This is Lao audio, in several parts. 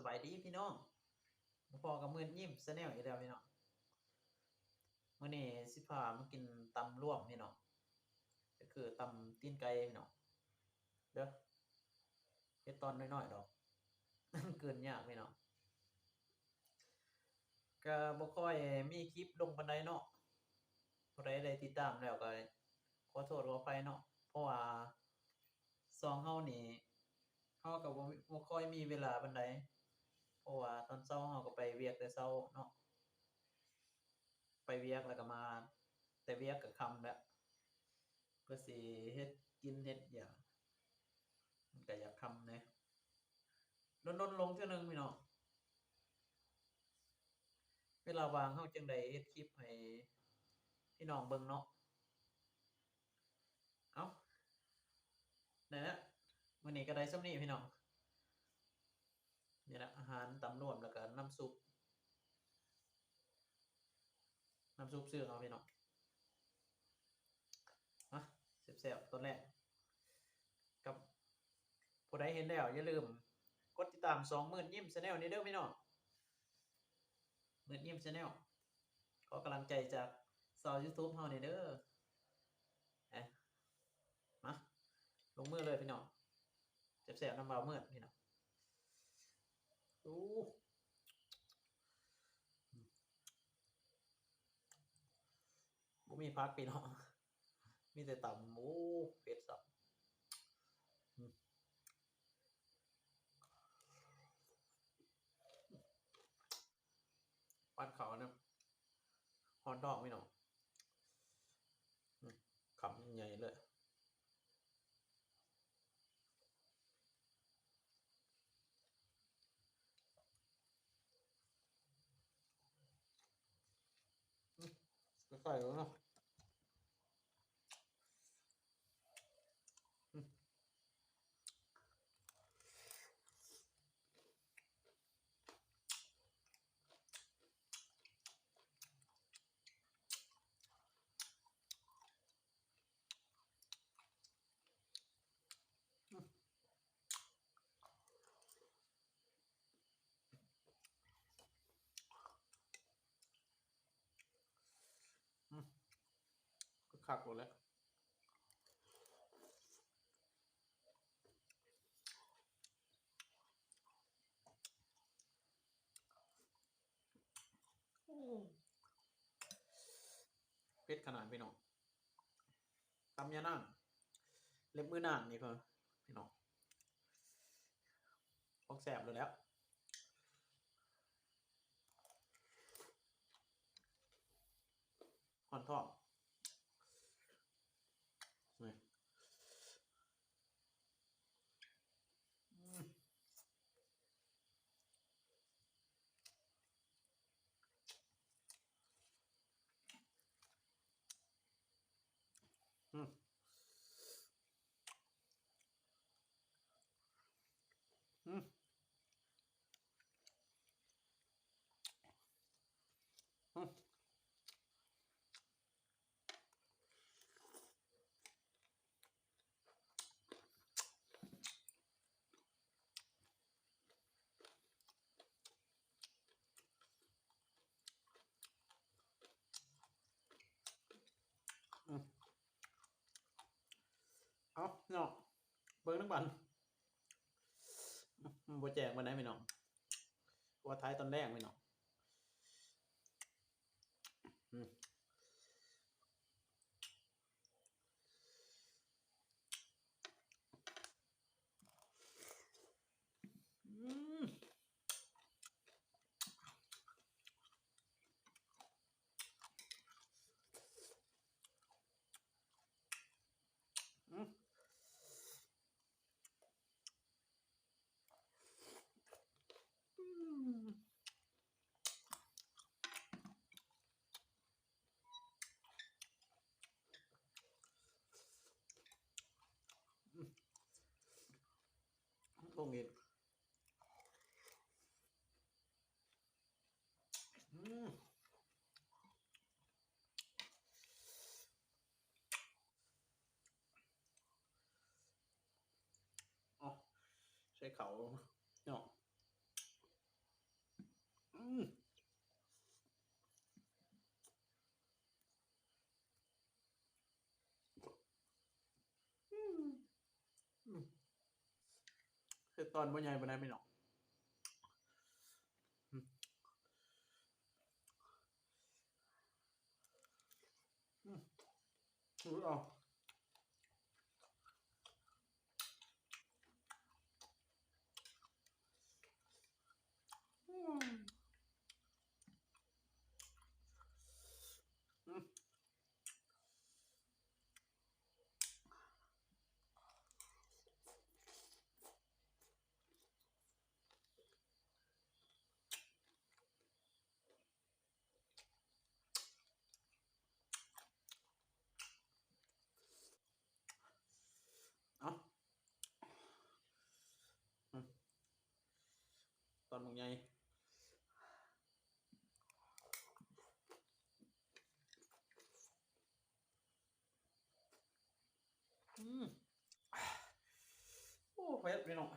ສະບາຍດີພີ່ນ້ອງ ມາພໍ້ກັບມືດຍິ້ມແຊນແນວອີກແລ້ວພີ່ນ້ອງ. ມື້ນີ້ຊິພາມາກິນຕຳລວມພີ່ນ້ອງ ກໍຄືຕຳຕີນໄກ່ພີ່ນ້ອງເດີ. ເຮັດຕອນນ້ອຍໆດອກ ກືນຍາກພີ່ນ້ອງ. ກະບໍ່ຄ່ອຍມີຄລິບລົງປານໃດເນາະ. ຜູ້ໃດໄດ້ຕິດຕາມແລ້ວກໍຂໍໂທດຂໍອະໄພເນາະ ເພາະວ່າຊ່ອງເຮົານີ້ ເຮົາກໍບໍ່ ບໍ່ຄ່ອຍມີເວລາປານໃດ ເພາະວ່າຕອນເຊົ້າເຮົາກໍໄປວຽກແຕ່ເຊົ້າເນາະ ໄປວຽກແລ້ວກໍມາແຕ່ວຽກກໍຄ່ຳແລ້ວ ກໍຊິເຮັດກິນເຮັດຫຍັງ ມັນກໍຢາກຄ່ຳແດ່. ດົນໆລົງເທື່ອໜຶ່ງພີ່ນ້ອງ ເວລາວ່າງເຮົາຈຶ່ງໄດ້ເຮັດຄລິບໃຫ້ພີ່ນ້ອງເບິ່ງເນາະ. ເອົ້າ ໄດ້ແລ້ວ ມື້ນີ້ກໍໄດ້ສ່ຳນີ້ພີ່ນ້ອງ. ນີ້ແຫຼະ ອາຫານຕຳລວມ ແລ້ວກໍນ້ຳຊຸບ ນ້ຳຊຸບຊື້ເອົາພີ່ນ້ອງ. ມາ ແຊບໆ ຕອນແລງກັບ ຜູ້ໃດເຫັນແລ້ວຢ່າລືມກົດຕິດຕາມຊ່ອງມືດຍິ້ມແຊນແນວນີ້ເດີພີ່ນ້ອງ. ມືດຍິ້ມແຊນແນວ ຂໍກຳລັງໃຈຈາກຊາວຢູທູບເຮົານີ້ເດີ. ເອີ ມາ ລົງມືເລີຍພີ່ນ້ອງ ແຊບໆນຳບ່າວມືດພີ່ນ້ອງ. ໂອ້ ບໍ່ມີຜັກພີ່ນ້ອງ ມີແຕ່ຕຳ. ໂອ້ ເຜັດຊ້ຳ. ອືມ ປັດເຂົ້ານະ ຮ້ອນທ້ອງພີ່ນ້ອງ. ອືມ ຄຳໃຫຍ່ເລີຍ. ອືມ ໃກ້ໆແລ້ວເນາະ. ອືມ ອືມ ຄັກໂລດແຫຼະ. ໂອ້ ເຜັດຂະໜາດພີ່ນ້ອງ. ຕຳຍານາງ ເລັບມືນາງນີ້ເພິ່ນພີ່ນ້ອງ ຂອງແຊບໂລດແຫຼະ. ຮ້ອນທ້ອງ ນີ້ ອືມ ອືມ ອືມ ອືມ. ອືມ ເອົາເນາະ ເບິ່ງນຳກັນ. ອືມ ບໍ່ແຈ້ງປານໃດພີ່ນ້ອງ ເພາະວ່າຖ່າຍຕອນແລງພີ່ນ້ອງ. ອືມ ອືມ ອືມ. ອືມ ອືມ ລົງອີກ. ອືມ ເອົາ ໃສ່ເຂົ້າເນາະ. ອືມ ອືມ ອືມ ເຮັດຕອນບໍ່ໃຫຍ່ປານໃດພີ່ນ້ອງ. ອືມ ອືມ ເອົາ ອືມ ອືມ. ເອົາ ອືມ ຕອນບັກໃຫຍ່ ອືມ ໂອ້ ເຜັດພີ່ນ້ອງ.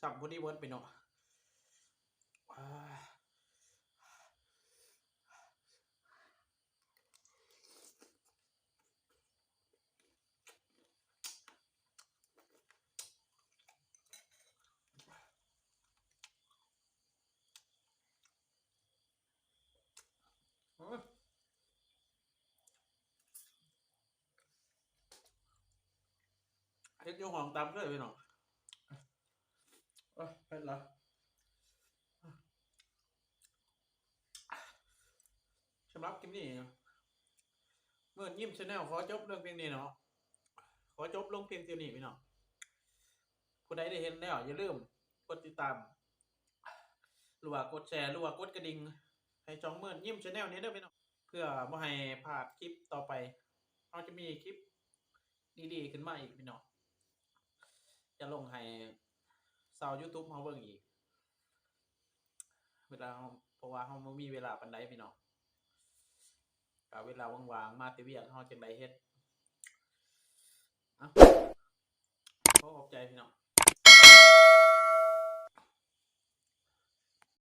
ຊ້ຳພໍດີເບິດພີ່ນ້ອງ. ເຮັດຢູ່ຫ້ອງຕາມເຄີຍພີ່ນ້ອງ. ໂອ້ຍ ເຜັດຫຼາຍ. ສຳລັບຄລິບນີ້ ເມີດຍິ້ມ Channel ຂໍຈົບລົງພຽງນີ້ເນາະ, ຂໍຈົບລົງພຽງເທົ່ານີ້ພີ່ນ້ອງ. ຜູ້ໃດໄດ້ເຫັນແລ້ວ ຢ່າລືມກົດຕິດຕາມ ຫຼືວ່າກົດແຊ ຫຼືວ່າກົດກະດິ່ງໃຫ້ຊ່ອງເມີດຍິ້ມ Channel ນີ້ເດີພີ່ນ້ອງ ເພື່ອບໍ່ໃຫ້ພາດຄລິບຕໍ່ໄປ. ເຮົາຈະມີຄລິບດີໆຂຶ້ນມາອີກພີ່ນ້ອງ, ຈະລົງໃຫ້ຊາວ YouTube ເຮົາເບິ່ງອີກ ເວລາເຮົາ ເພາະວ່າເຮົາບໍ່ມີເວລາປານໃດພີ່ນ້ອງ, ກະເວລາວ່າງໆມາແຕ່ວຽກເຮົາຈັ່ງໄດ້ເຮັດ. ເອົາ ຂໍຂອບໃຈພີ່ນ້ອງ.